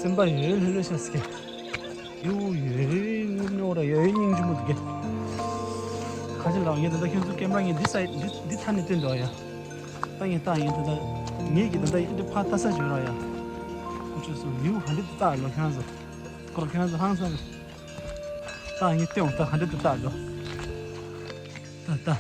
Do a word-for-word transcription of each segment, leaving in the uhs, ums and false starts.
སེམས་པ་ཡོད་ལྷོད་ལྷོད་ཤ་སྐྱེ། ཡུ་ཡོད་ངུ་ནོ་ར་ཡོད་སྙིང་རྗེ་མོ་འདུག་གེ། ཁ་ཆེ་ལགས་ངས་ད་ལྟ་ཁྱོད་ཚོ་ཀེམ་ར་ངས་འདི་སའི་འདི་འདི་ཐ་ནས་སྟོན་འདུག་ཡ། ད་ངས་ད་ངས་ད་ལྟ་ངས་ཀྱི་ད་ལྟ་ཡིན་འདི་ཕ་ད་ས་བྱོས་ར་ཡ། ཁུ་ཆོ་སོ་ཡུ་ཧ་འདི་ད་ལྟ་ལོ་ཁྱོད་ཚོ་ཁོ་ར་ཁྱོད་ཚོ་ཧང་སང་། ད་ངས་སྟོན་ད་ཧ་འདི་ད་ལྟ་ལོ། ད་ད།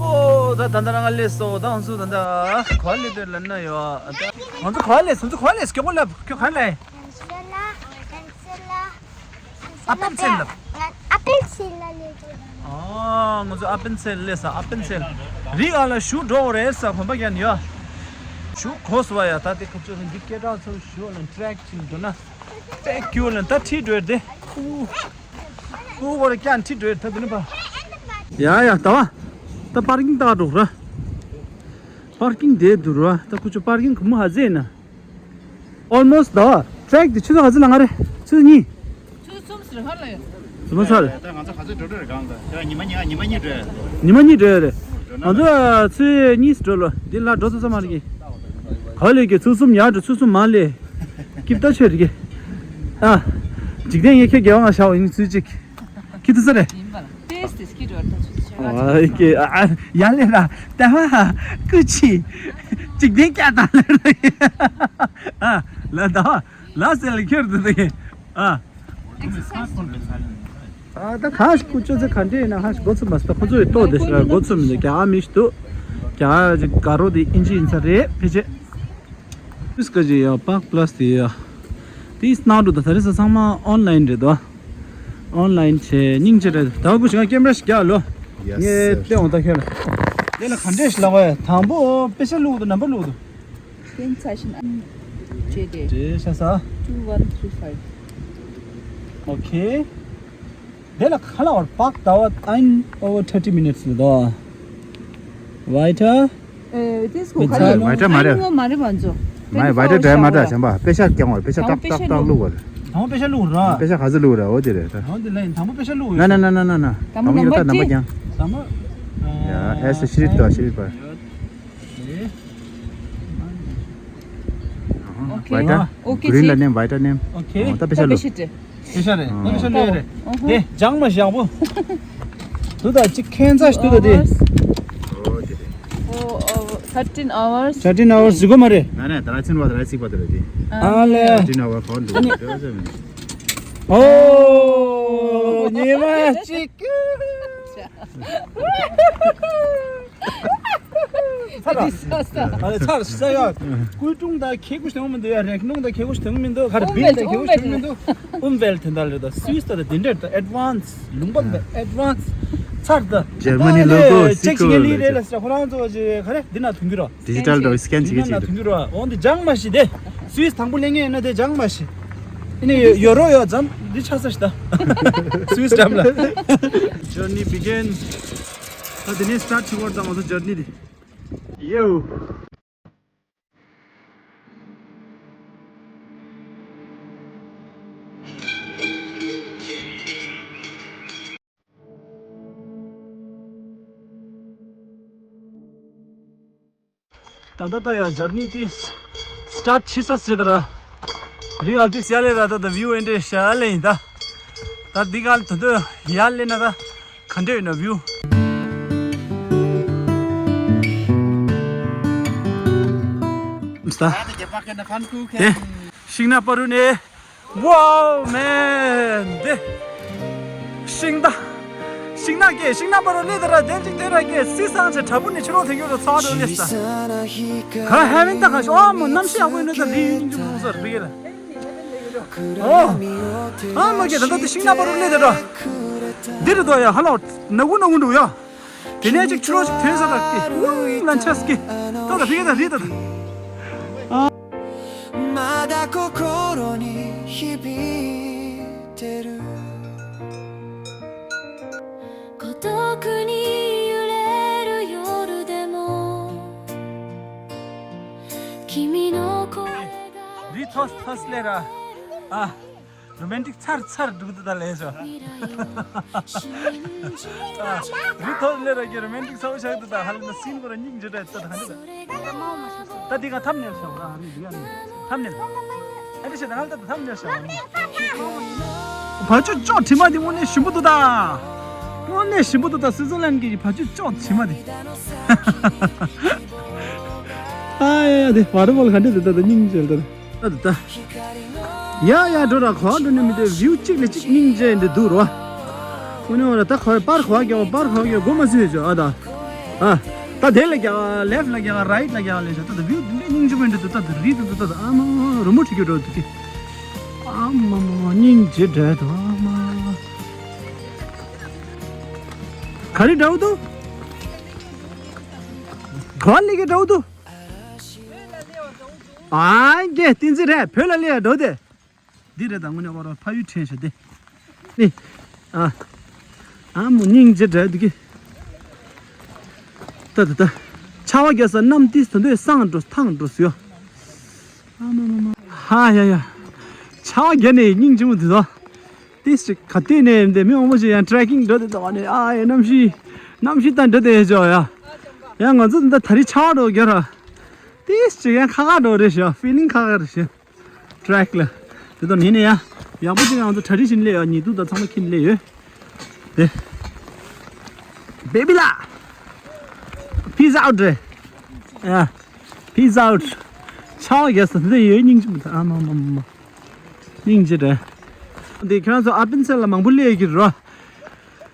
ཨོ། ད་ད་ད་རང་ལས་སོ་ད་ང་ཚོ་ད་ད་ག་ལས་དེ་ལ་ན་ཡོད། ང་ཚོ་ག་ལས་ང་ཚོ་ག་ལས་སྐྱོ་པོ་ལ་ཁྱོད་ག་ལས། ཨ་པན་སེལ་ལ། ཨ་པན་སེལ་ལ་ལས། ཨ་ང་ཚོ་ཨ་པན་སེལ་ལས་ས་ཨ་པན་སེལ། རི་ཨ་ལ་ཞུ་འགྲོ་རེད་ས་གོམ་པ་རྒྱག་ནི་ཡོད། ཞུ་གོ་སོ་བ་ཡ་ད་དེ་ཁ་ཚོ་འདི་སྐད་གྲགས་ཚོ་ཞུ་ལ་ཊེག་ཅིག་འགྲོ་ན། ཊེག་ཁྱུ་ལ་ད་ཁྲིད་འགྲོ་དེ། ཨུ། ཨུ་བོར་ཀྱང་ཁྲིད་འགྲོ་ད་དེ་ནི་པ། ཡ་ཡ་ད་བ། ད་པར་ཀིང་ད་འགྲོ་ར། པར་ཀིང་དེ་འདུག་ར་ད་ཁུ་ཆོ་པར་ཀིང་གུ་མོ་ཧ་ཟེ་ན། Almost ད་བ། ཊེག་དེ་ཆུ་ཚོད་ག་ཚོད་ལ་ང་རེ། ཆུ་ཚོད་གཉིས། ཆུ་ཚོད་གསུམ་ཟེར་ཧ་ལ་ཡོད། གསུམ་ཚར། ད་ང་ཚོ་ག་ཚོད་འགྲོ་འགྲོ་རེད་གང་ལ། ད་ཉི་མ་གཉིས་ཉི་མ་གཉིས་འགྲོ་ཡ། ཉི་མ་གཉིས་འགྲོ་ཡ་རེད། ང་ཚོ་ཆུ་ཚོད་གཉིས་འགྲོ་ལོ། འདི་ལ་འགྲོ་ཚོད་ཚོད་མ་རེད་གི། ག་ལས་གི་ཆུ་ཚོད་གསུམ་ཡར་འགྲོ་ཆུ་ཚོད་གསུམ་མ་ལས། སྐྱིད་ད་ཆོད་རེད་གི། ཨ། འཇིག་རྟེན་ཡེ་ཁྱེད་དགེ་བ་ང་ཤའོ་ཡིན་ཚུལ་གཅིག་ཁྱི་དུ་ས་རེད། ཡིན་པ་ལ། ཏེས་ཏེས་ཀྱི་འགྲོ་ད་ཆུ་ཆུ་ཆུ། ཨ་ཀེ་ཨ་ཡ་ལེ་ར་ཏེ་བ་ཀུ་ཆི་ཅིག་དེ་ཀྱ་ད་ལེ་ར། ཨ་ལ་ད་ལ་སེ་ལ་ཁྱེར་དུ་དེ་ཨ། ཨ་ད་ཁ་ཤི་ཀུ་ཅོ་ཚེ་ག་འདྲེ་ཡིན་ན་ཁ་ཤི་གོ་ཚུ་མ་སྟ་ཁོ་ཚོ་ཡི་ཏོ་དེ་ཤི་ར་གོ་ཚུ་མི་འདུག་ཀྱ་ཨ་མི་ཤི་དུ་ཀྱ་ཨ་ཅིག་ག་རོ་དེ་ཨིན་ཇི་ཡིན་ས་རེད་ཕལ་ཆེར། ཨིས་ཀ་ཇི་ཡ་པག་པླ་སི་ཏི་ཡ། དེ་ཨིས་ནང་དུ་ད་ད་རེས་ཚང་མ་ཨོན་ལ་ཡིན་རེད་དོ། ཨོན་ལ་ཡིན་ཆེ་སྙིང་ཆེ་རེད་ད་གུ་ཞིག་ང་ཀེམ་ར་ཞིག་རྒྱག་ལོ། ངས་སྟེང་འོང་ད་ཁྱོད་ལ། དེ་ལ་ག་འདྲས་ཞིག་ལབ་པ་ཡ་དང་པོ་པེ་ཤ་བླུགས་འདུག་ནམ་པ་བླུགས་འདུག་སྟེང་ཚ་ཤིན་ཨམ་ཇེ་ཌེ། ཇེ་ཤ་ས། two one three five། ཨོ་ཁེ། དེ་ལ་ཁ་ལ་བར་པག་ཟླ་བ་ཨན་ཨོ་ཐར་ཊི་མི་ནིཊ་སི་ལ་དོ། ཝའི་ཊ། ཨེ་དེ་སྐུ་མི་ཁ་ཚར། ལ་ཝའི་ཊ་མ་རེད། ཨན་ངོ་མ་རེད་མ་འཛོ། མ་ཝའི་ཊ་འདྲ་མ་འདྲ་བྱམས་པ་པེ་ཤག་ཀྱང་བར་པེ་ཤག་ཏག་ཏག་ཏག་བླུག་བར། དང་པེ་ཤ་བླུག་ར། པེ་ཤག་ག་ཚོད་བླུག་ར་འོ་དེ་རེད་ད། དང་དེ་ལ་ཡིན་དང་པོ་པེ་ཤ་བླུག་ན་ན་ན་ན་ན་ན། དང་པོ་ནམ་པར་ཅི། དང་པོ། ཡ་ཨེ་སི་ཤི་རིད་དོ་ཤི་རིད་པ། ཨོ་ཁེ། ཝའི་ཊ། ཨོ་ཁེ་གི་རིན་ལ་ནེམ་ཝའི་ཊ་ནེམ། ཨོ་ཁེ། ད་པེ་ཤ་བླུག་པེ་ཤ་རེད། པེ་ཤ་བླུག་རེད། དེ་ལྗང་མ་ཞག་པོ། དུ་ད་ཅིག་ཁན་ཚ་ཞིག་དུ་ད་དེ། ཨོ་དེ་རེད། ཨོ་ཨོ་thirteen hours། Thirteen hours ཟི་གོ་མ་རེད། ན་ན་ད་ར་ཚིན་བ་ད་ར་ཚིག་པ་ད་ར་དེ། ཨ་ལེ། Thirteen hours གོ་འདུག་ཨོ། ཉི་མ་གཅིག་ཚར་ར། ཨ་ལེ་ཚར་ས་ཡ། ཀུའི་ཀྲུང་ད་ཁེ་ཀུ་ཤི་དང་མི་འདུག་ཡ་རེག་ནུང་ད་ཁེ་ཀུ་ཤི་དང་མི་འདུག་ཧར་བིན་ད་ཁེ་ཀུ་ཤི་དང་མི་འདུག་ཨུམ་ཝེལ་དེ་འདྲ་རེད་ད་སུས་ད་ད་དེ་འདྲ་ད་ཨེ་ཌི་ཝན་སི་ལུང་པ་ད་ཨེ་ཌི་ཝན་སི་ཚར་ད། ཇར་མ་ནི་ལོ་གོ་ཅེག་ཅིག་ལི་རེད་ལ་ས་ཁོ་རང་ཚོ་ཅེ་ག་རེ་འདི་ན་ཐུང་གི་རོ། ཌི་ཇི་ཊལ་ད་སི་ཀེན་ཅིག་ཅིག་ཅིག་ཐུང་གི་རོ། འོང་དེ་ཇང་མ་ཤི་དེ་སུས་དང་པོ་ལེན་ངེས་ན་དེ་ཇང་མ་ཤི། ཨ་ནི་ཡོ་རོ་ཡོ་ཛམ་འདི་ཆ་ས་ཤི་ད། སུས་ཇམ་ལ། Journey begins. ད་དེ་ནས་སི་ཊར་ཊི་བྱེད་དགོས་དང་ང་ཚོ་ཇར་ནི་དེ། ཡོ། ད་ལྟ་ད་ཡང་ཇར་ནི་དེ་སི་ཊར་ཊི་བྱེད་ས་ཟེར་ད་ར། རི་ཨལ་ཏིས་ཡ་ལེ་ར་ད་ད་བིའུ་ཨེ་འདྲ་ཤ་ལེ་ཡིན་ད། ད་འདི་ག་ད་དུ་ཡ་ལེ་ན་ད། ག་འདྲ་ཡོད་ན་བིའུ། མི་སྟ། དེ་ཤིང་ནགས་པ་རུ་ནས། Wow man དེ། ཤིང་ད། ཤིང་ནགས་ཀྱི་ཤིང་ནགས་པ་རུ་ནས་དེ་ར་དེ་ཅིག་དེ་ར་ཀྱི་སི་སང་ཆེ་དྲ་བུ་ནས་ཕྱི་རོལ་དེ་ཡོད་ར་ཚ་རུ་ལེ་ས། ག་ཧེ་ཝན་ད་ག་ཤོ་ཨ་མོ་གནམ་གཤིས་ཡག་པོ་ཡིན་ན་ད་རི་ཡིན་གྱི་མོ་ས་རི་གི་ལ། ཨོ། ཨ་མ་གི་ད་ད་དེ་ཤིང་ནགས་པ་རུ་ལེ་དེ་ར། འདི་རེད་དོ་ཡ་ཧ་ལོ། ནག་གུ་ནག་གུ་འདུག་ཡ། དེ་ནས་ཅིག་ཕྱི་རོལ་ཅིག་ཐོན་ས་ད་ཀི། ཝང་ལན་ཆས་ཀི། ད་ད་ཕི་གི་ད་རི་ད་ད། ཨ། くに揺れる夜でも君の声が རི་ཐོས་ཐོས་ལེ་ར། ཨ། རོ་མན་ཊིག་ཚར་ཚར་འདུག་ཏུ་ད་ལས་ཤོ། རི་ཐོས་ལེ་ར་གི་རོ་མན་ཊིག་ཚ་བོ་ཤག་ཏུ་ད་ཧ་ལི་ན་སིན་པོ་ར་སྙིང་རྗེ་དྲ་ཏ་ད་ཧ་ལི་ད། ད་འདི་ག་ཐམ་ནེལ་ཤོ་ར་རི་འདི་ག་ནི་ཐམ་ནེལ། ཨ་འདི་ཤེ་ད་ཧ་ལི་ད་ཐམ་ནེལ་ཤོ། བ་ཅུ་ཅོ་དྲི་མ་འདི་དངོས་གནས་ཞིམ་པོ་འདུག་ད། དངོས་གནས་ཞིམ་པོ་འདུག་ད། སི་ཛར་ལན་གི་བ་ཅུ་ཅོ་དྲི་མ་འདི། ཨ་ཡ་ཡ་དེ་བ་རི་བོལ་ག་འདྲ་འདུག་ད་ད་སྙིང་རྗེ་ལ་ད། ད་ད། ཡ་ཡ་འགྲོ་ར་ཁོ་འགྲོ་ནི་མི་དེ་བིའུ་གཅིག་ལས་གཅིག་སྙིང་རྗེ་འདི་འདུག་རོ། ཨོ་ནི་འོ་ར་ད་ཁོ་པར་ཁོ་རྒྱག་པར་ཁོ་རྒྱག་སྒོ་མ་ཟིན་ཆོག་ཨ་ད། ཨ། ད་དེ་ལ་རྒྱག་ལེབ་ལ་རྒྱག་རའིཊ་ལ་རྒྱག་ལས་ཆོག་ད་ད་བིའུ་འདི་འདྲ་སྙིང་རྗེ་མོ་འདི་འདུག་ད་ད་རི་འདི་འདུག་ད་ད་ཨ་མ་རི་མོ་བྲིས་རྒྱུ་འགྲོ་འདུག་གི། ཨ་མ་མ་མ་སྙིང་རྗེ་འདྲ་འདུག་ཨ་མ། ག་རེ་འདྲ་བོ་འདུག་ག་ལི་གི་འདྲ་བོ་འདུག་ཨ་ཀེ་བསྟན་འཛིན་རེད། བོད་ལ་སླེབས་ཡ་འགྲོ་དེ། འདི་རེད་ད་དངོས་གནས་ཁོ་རང་ཕ་ཡུལ་དྲན་ཤག་དེ། ནི། ཨ། ཨ་མོ་སྙིང་རྗེ་འདྲ་འདུག་གི། ད་ད་ད། ཆར་པ་བརྒྱབ་ས་གནམ་ཏིས་ད་འདོད་སངས་འགྲོ་ཐང་འགྲོ་སུ་ཡོ། ཨ་མ་མ་མ། ཧ་ཡ་ཡ། ཆར་པ་བརྒྱབ་ནས་སྙིང་རྗེ་མོ་འདུག་ད། ཏིས་ཅིག་ག་དུས་ནས་འདི་མི་མང་པོ་ཞིག་ཡང་ཊྲེག་ཀིང་འགྲོ་དེ་ད་བ་ནས་ཨ་ཡ་གནམ་གཤིས། གནམ་གཤིས་ད་འགྲོ་དེ་ཡ་ཅོ་ཡ། ཡང་ང་ཚོ་འདི་ད་རི་ཆར་པ་འགྲོ་རྒྱུ་ར། ཏིས་ཅིག་ཡང་ཁ་ཁ་འགྲོ་རེད་ཤག་ཕི་ལིང་ཁ་ཁ་རེད་ཤག་ཊྲེག་ལ། དེ་དང་ནི་ནི་ཡ། ཡག་པོ་ཅིག་ང་ཚོ་གྲ་སྒྲིག་བྱས་ནས་སླེབས་ཡ། ཉི་གདུགས་དང་ཚང་མ་ཁྱེར་ནས་སླེབས་ཡོད། དེ། བེ་བི་ལགས། Peace out རེད། ཡ། Peace out། ཆར་པ་བརྒྱབ་ས་འདི་ཡོད་སྙིང་རྗེ་མོ་ད་ཨ་མ་མ་མ་མ། སྙིང་རྗེ་རེད། འདི་ཁྱེད་རང་ཚོ་ཨ་པེན་ཚལ་ལ་མང་པོ་སླེབས་ཀྱི་རོ།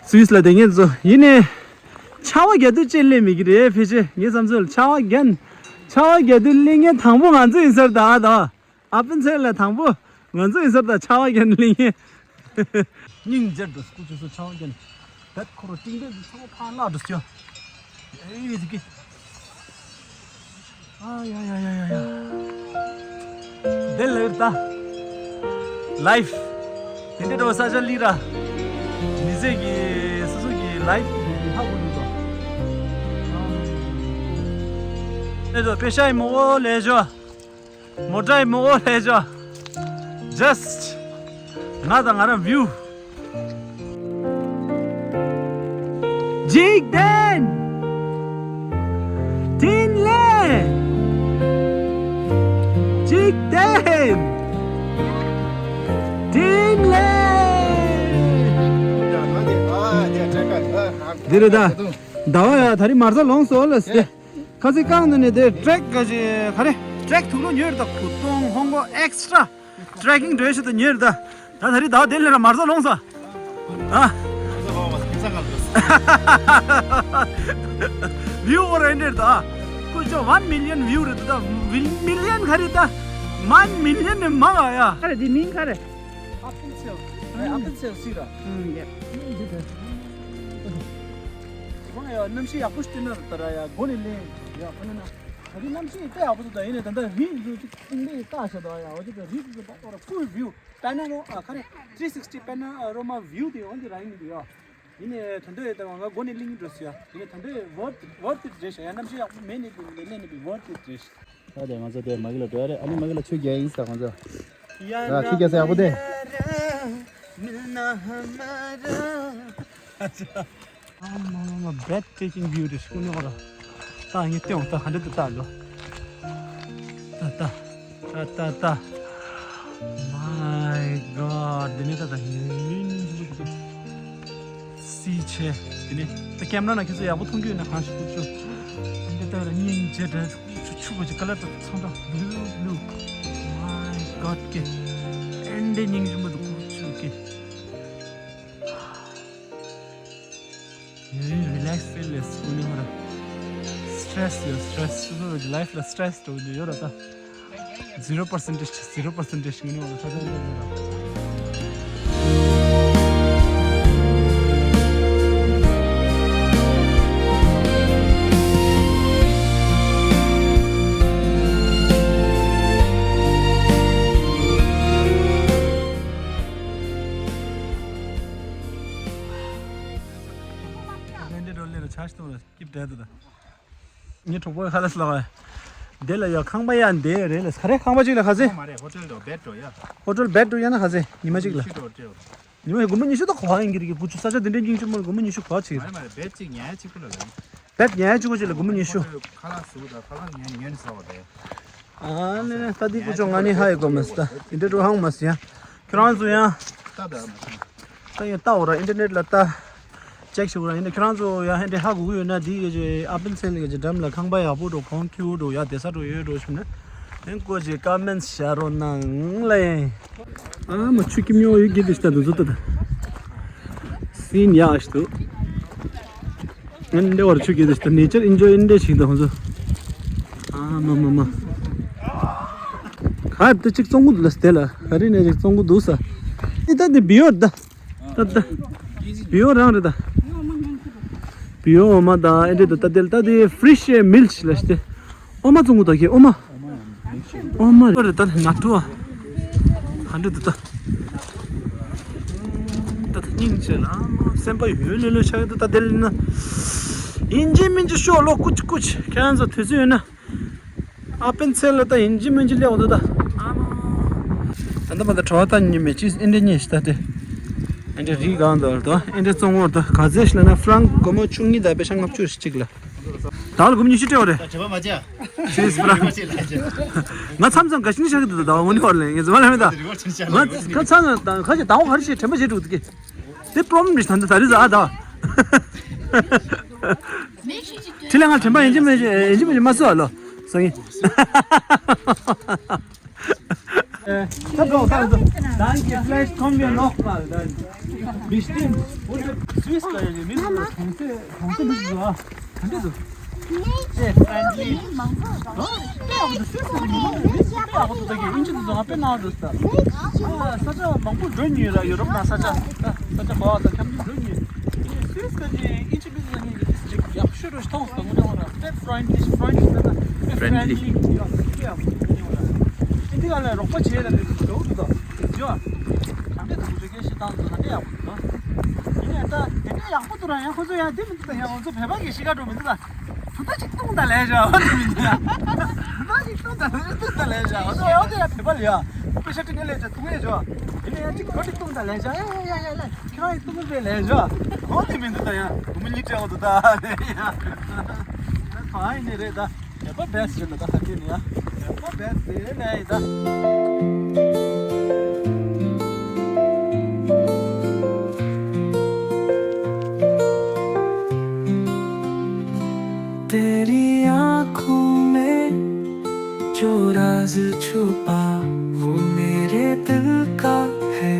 སུད་སི་ལ་དེ་ངེད་ཚོ་ཡིན་ནས། ཆར་པ་བརྒྱབ་དུས་ཅི་སླེབས་མེད་ཀྱི་རེད་ཕལ་ཆེར་ངའི་བསམ་ཚུལ་ཆར་པ་བརྒྱབ། ཆར་པ་བརྒྱབ་དུས་སླེབས་མཁན་དང་པོ་ང་ཚོ་ཡིན་ས་རེད་ད་ཨ་ད། ཨ་ཕན་ཚུན་ལ་དང་པོ་ང་ཚོ་ཡིན་ས་རེད་ད་ཆར་པ་བརྒྱབ་ནས་སླེབས་མཁན། སྙིང་རྗེ་འགྲོ་སྐུ་ཚེ་སུ་ཆར་པ་བརྒྱབ་ནས་བད་ཁོ་རོ་ཏིང་བད་ཚང་མ་ཕར་བརླག་འགྲོ་སྐྱོ། ཨེ་ཡེ་ཟིག་གི། ཨ་ཡ་ཡ་ཡ་ཡ་ཡ། དེ་ལ་ཡོད་ད། ལའིཕ། དེ་འདྲ་འགྲོ་ས་ཆ་ལི་ར། མི་ཚེ་གི་སོ་སོ་གི་ལའིཕ་གི་ཧ་གོ་འདུག་ད། ཨེ་ད་པེ་ཤ་ཡི་མོ་འོ་ལེ་ཞོ། མོ་ཊ་ཡི་མོ་འོ་ལེ་ཞོ། ཇསྟ། ང་དང་ང་རང་བིའུ། འཇིག་རྟེན། འཕྲིན་ལས། འཇིག་རྟེན། འཕྲིན་ལས། འདི་རེད་ད། ཟླ་བ་ཡ་ད་རིང་མར་ས་ལོངས་སོ་ལ་སྟེ། ཁ་སང་གང་དུ་ནས་དེ་ཊྲེག་ག་ཞིག་ག་རེ་ཊྲེག་དུག་ལོག་ཉོས་རེད་ད། གུ་སྟོང་ཧོང་ཀོང་ཨེག་སི་ཊྲ་ཊྲེག་ཀིང་འགྲོ་ཞིག་ཏུ་ཉོས་རེད་ད། ད་ད་རེས་ད་དེ་ལས་ར་མར་ས་ལོངས་ས། ཨ། བིའུ་བོ་རེད་འདྲེ་རེད་ད། ཁོ་ཅོ་ཝན་མི་ལི་ཡན་བིའུ་རེད་ད། མི་ལི་ཡན་ག་རེ་ད། ཝན་མི་ལི་ཡན་ནས་མང་ཨ་ཡ། ག་རེ་དེ་མིང་ག་རེ། ཨ་ཕན་ཚེ། ཨ་ཕན་ཚེ་སི་ར། ཨུམ་ཡ། ཁོང་ཡ་གནམ་གཤིས་ཡག་པོ་ཞིག་བསྟན་ན་ར་ད་ར་ཡ་སྒོ་ནས་ལེན་ཡ་ཁོ་ན་ན། ད་རིང་གནམ་གཤིས་དཔེ་ཡག་པོ་འདུག་ད་ཡིན་ནའི་ད་ལྟ་རི་འདི་ཚོ་ཅིག་ཏིང་ཏིང་བཏགས་བྱས་འདུག་ཡ། འོ་ཅིག་ད་རི་འདི་ཚོ་ད་ཏོ་ར་ཀུལ་བིའུ། པེ་ན་རོ་ཨ་ག་རེ་ཐི་རི་སིག་སི་ཊི་པེ་ན་རོ་མ་བིའུ་དེ་འོ་འདི་ར་ཡིན་འདུག་ཡ། ཡིན་ནའི་ད་ལྟ་ཡ་ད་ང་སྒོ་ནས་གླིང་འགྲོ་སྲིད་ཡ། ཡིན་ནའི་ད་ལྟ་ཡ་ཝར་ཐི་ཝར་ཐི་རེད་ཤག་ཡ་གནམ་གཤིས་ཡག་པོ་མེད་ནའི་དེ་ལས་ནས་པའི་ཝར་ཐི་རེད་ཤག་ད་དེ་ང་ཚོ་དེ་མ་གི་ལ་འགྲོ་ཡ་རེད། ཨ་ནི་མ་གི་ལ་ཆོས་རྒྱག་ཡིན་ས་ང་ཚོ། ཡ་ཆོས་རྒྱག་ས་ཡག་པོ་དེ། ཨ་མ་མ་མ། breathtaking view རེད་ཤག་ནི་ཧོ་ར། ད་ངས་སྟོན་འོང་ད་ག་འདྲ་འདུག་ལྟ་ལོ། ད་ད་ད་ད་ད། My God འདི་ནི་ད་ད་ཡིན་ཡིན་ཡིན་ཡིན། སི་ཆེ། འདི་ནི་ད་ཀེམ་ར་ནང་ཁྱེད་ཚོ་ཡག་པོ་མཐོང་རྒྱུ་ཡོད་ན་གང་ཞིག་ཀུ་ཅོ། འདི་ལྟ་བུ་ར་སྙིང་རྗེ་འདྲ། ཆུ་ཆུ་བོ་ཅིག་ཀ་ལར་ད་ཚང་འདྲ་blue blue། My God ཀེ། ཨེ་འདྲ་སྙིང་རྗེ་མོ་འདུག་ཀུ་ཅོ་ཀེ། ཡུན་རིན་རི་ལེག་སི་ཕིལ་ལེ་སི་ཀུ་ནི་ཧོ་ར། སི་ཊྲེ་སི་ཡོད་སི་ཊྲེ་སི། སོ་སོ་གི་ལའིཕ་ལ་སི་ཊྲེ་སི་འགྲོ་གི་ཡོད་ར་ད། zero percentage zero percentage ངུ་ནི་ཧོ་ར་ད་ད་ད་ད། ཁ་ཤས་གཏོང་ལ་སྐྱིབས་བྲལ་འདུག་ད། ངའི་གྲོགས་པོ་ཁ་ལས་ལ་བ། དེ་ལ་ཡ་ཁང་པ་ཡ་འདི་རེད་ལ་ཁ་རེ་ཁང་པ་གཅིག་ལ་ཁ་ཟེ། ཁང་པ་མ་རེད། ཧོ་ཊེལ་འགྲོ་བེད་འགྲོ་ཡ། ཧོ་ཊེལ་བེད་འགྲོ་ཡ་ན་ཁ་ཟེ་ཉི་མ་གཅིག་ལ། ཉི་མ་ཉི་ཤུ་དགོས་ཡིན་གྱི་རེད། ཀུ་ཅུ་ས་ཆ་དེ་འདྲའི་སྙིང་རྗེ་མོ་ལ་སྒོར་མོ་ཉི་ཤུ་གོ་ཆེ་གི་རེད། མ་རེད་མ་རེད། བེད་གཅིག་ཉལ་གཅིག་པུ་ལ་ལ། བེད་ཉལ་གཅིག་པུ་གཅིག་ལ་སྒོར་མོ་ཉི་ཤུ། ཁ་ལག་ཟུག་དང་ཁ་ལག་ཉན་ཉན་ཟ་བ་རེད། ཨ་ནི་ནི་ད་དེ་ཀུ་ཅོ་ང་ནི་ཧ་ཡི་གོ་མ་སི་ད་དེ་འདྲ་འགྲོ་ཧང་མ་སི་ཡ། ཁྱོད་རང་ཚོ་ཡང་ད་ད་མ་སོང་། ད་ཡང་ལྟ་འོ་ར་ཨིན་ཊར་ནེཊ་ལ་ལྟ། ཅེག་ཞུ་ར་ཡིན་ན་ཁྱོད་རང་ཚོ་ཡང་ཧན་དེ་ཧ་གོ་གི་ཡོད་ན་དེ་གི་ཨ་པན་ཚན་གི་འགྲམ་ལ་ཁང་པ་ཡག་པོ་འགྲོ་གོང་ཁྱིའུ་འགྲོ་ཡ་དེ་ས་འགྲོ་ཡོད་འགྲོ་ཞུ་ན་ཡང་ཀོ་ཅི་ཀ་མེན་ཤ་རོ་ནང་ལ་ཡིན། ཨ་མ་ཆུ་ཀི་མྱོ་ཡོད་གི་དུ་ཤ་དུ་ཟུ་ཏུ་ད་སིན་ཡ་ཨ་ཤི་དུ། ཨན་དེ་བར་ཆུ་གི་དུ་ཤ་ནེ་ཅར་ཨིན་ཇོ་ཨིན་དེ་ཞིག་དུ་ཧོ་ཟུ། ཨ་མ་མ་མ། ག་དུ་ཅིག་བཙོང་གི་འདུག་ལ་སྟེ་ལ་ག་རི་ནས་ཅིག་བཙོང་གི་འདུག་ས། ཨི་ད་དེ་བི་ཡོར་ད། ད་ད། བི་ཡོར་རང་རེད་ད། བི་ཡོར་འོ་མ་ད་ཨེ་འདྲེ་ད་ད་དེ་ལ་ད་དེ་ཕི་རེ་ཤི་མིལ་ཤི་ལ་ཤི་དེ། འོ་མ་བཙོང་གི་ད་ཁྱེད་འོ་མ། འོ་མ་རེད་ད་ན་ཏུ་ཨ། ཧ་འདྲེ་ད་ད། ད་ད་སྙིང་རྗེ་ལ་སེམས་པ་ཡོད་ལོས་ལོས་ཆགས་ཡོད་ད་ད་དེ་ལ་ན། ཡིན་གཅིག་མིན་གཅིག་ཤོག་ལོ་ཀུ་ཅི་ཀུ་ཅི་ཁྱེད་རང་ཚོ་དུས་ཚོད་ཡོད་ན། ཨ་པན་ཚེ་ལ་ད་ཡིན་གཅིག་མིན་གཅིག་སླེབས་འོང་དུ་ད། ཨ་མ། ད་ལྟ་མ་ད་གྲོ་བ་ད་ཉི་མེད་ཅིས་ཨིན་དྲེ་ཉེ་ཤི་ད་དེ། ཨིན་དྲེ་རིགས་གང་དུ་ད་ཨིན་དྲེ་བཙོང་འོར་ད་ག་ཚད་ཤི་ལ་ན་ཧྥ་རང་སྒོར་མོ་བཅུ་གཉིས་ད་པེ་ཤ་ལྔ་བཅུ་ཞིག་གཅིག་ལ། ད་ལ་སྒོར་མོ་ཉི་ཤུ་སྤྲད་འོ་རེད། ད་བྲེ་བ་མ་བྱ། ཅིས་ཧྥ་རང་། ང་མཚམས་མཚམས་ག་ཤི་ནི་ཤ་གི་འདུག་ད་འོ་ནི་འོར་ལེ་ངས་ཟ་མ་ལ་མེད་ད། ང་ཁ་ཚང་ད་ཁ་ཤས་ད་འོ་ག་རེ་ཤེས་དྲན་པ་བྱེད་འགྲོ་གི་དེ་པྲོབ་ལེམ་རེད་ད་ད་རེས་ཨ་ད། ཁྲི་ལ་ང་དྲན་པ་ཡིན་གཅིག་མིན་གཅིག་ཡིན་གཅིག་མིན་གཅིག་མ་བཟོ་ཨ་ལོ། སང་ཉིན། Danke, vielleicht kommen wir noch mal. Dann bestimmt. Und Süßigkeiten, wir müssen das Fenster, Fenster müssen wir. Sehr friendly. ཨ་ས་ཆ་མང་པོ་འགྲོ་མྱོང་ཡོད་ར་ཡོ་རོབ་ནང་ས་ཆ་ས་ཆ་ག་བ་དང་འཁྱམ་ཆུ་འགྲོ་མྱོང་ཡོད། སུད་སི་ཀ་ཅིག་ཨིན་ཇི་མི་ཚོ་གཉིས་ཀྱི་ཅིག་ཡག་ཤོས་རུ་མཐོང་སོང་ངོ་། ཧྥ་རན་ལི་ཧྥ་རན་ལི་ཧྥ་རན་ལི་ཧྥ་རན་ལི་ཡ་ཡ་ཨིན་ཇི་ག་ལ་རོགས་པ་བྱེད་ལ་འདི་འགྲོ་འདུག་ད་ཡོ། གང་འདྲ་འདུག་ཅིག་སྐད་ཤེས་སྟངས་འདུག་གང་འདྲ་ཡག་པོ་འདུག་ད། ཡིན་ནའི་ད་དེ་འདྲ་ཡག་པོ་འདུག་ར་ཡང་ཁོ་ཚོ་ཡང་དེ་མི་འདུག་ད་ཡང་ང་ཚོ་བོད་པ་གི་གཤིས་ཀ་འགྲོ་མི་འདུག་ད། བུ་ད་ཅིག་བཏུང་ད་ལས་བྱ་བ་འདུག་མི་འདུག་ད། བུ་ད་ཅིག་བཏུང་ད་ལས་བྱ་བཏུང་ད་ལས་བྱ་བ་ད་ཡང་དེ་ཡང་བོད་པ་ལ་ཡ་པེ་ཤ་ཏི་ངེ་ལས་བྱ་བཏུང་ངེ་བྱ་ཡིན་ནའི་ཡང་ཅིག་བུ་ཅིག་བཏུང་ད་ལས་བྱ་ཡ་ཡ་ཡ་ཡ་ལ། ཁྱོད་ཡིན་གཏུམ་པའི་ལས་བྱ། འོ་དེ་མི་འདུག་ད་ཡ། བུ་མོ་གཉིས་སྤྲད་འོ་འདུག་ད་ནས་ཡ། ད་གང་ཡིན་ནི་རེད་ད། བོད་པ་བེ་སི་རེད་ད་ད་ཁ་ཐེ་ནི་ཡ། བོད་པ་བེ་སི་རེད་ནས་ཡིན་ད། तेरी आंखों में जो राज छुपा, वो मेरे दिल का है।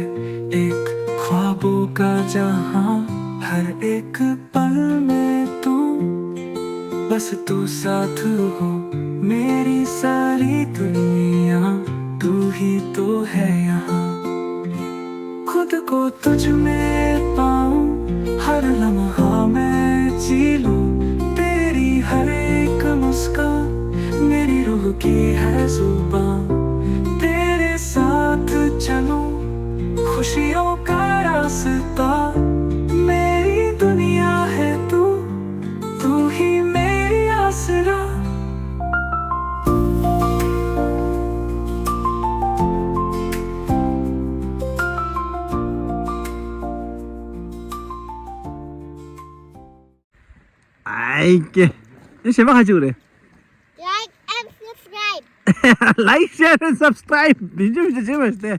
एक ख्वाबों का जहां, हर एक पल में तू, बस तू साथ हो, मेरी सारी दुनिया, तू ही तो है यहाँ। खुद को तुझ में पाऊं, हर लम्हा मैं जी लूं। तेरी हर एक मुस्कान मेरी रूह की है जुबान। तेरे साथ चलूं खुशियों का रास्ता। मेरी दुनिया है तू, तू ही मेरी आसरा। ཨའི་ཀེ། ཨེ་ཞེ་མ་ཁ་ཅིག་རེད། Like and subscribe. Like, share and subscribe. མི་འཇུ་མི་འཇུ་བྱེད་མ་ཤེས་ཏེ།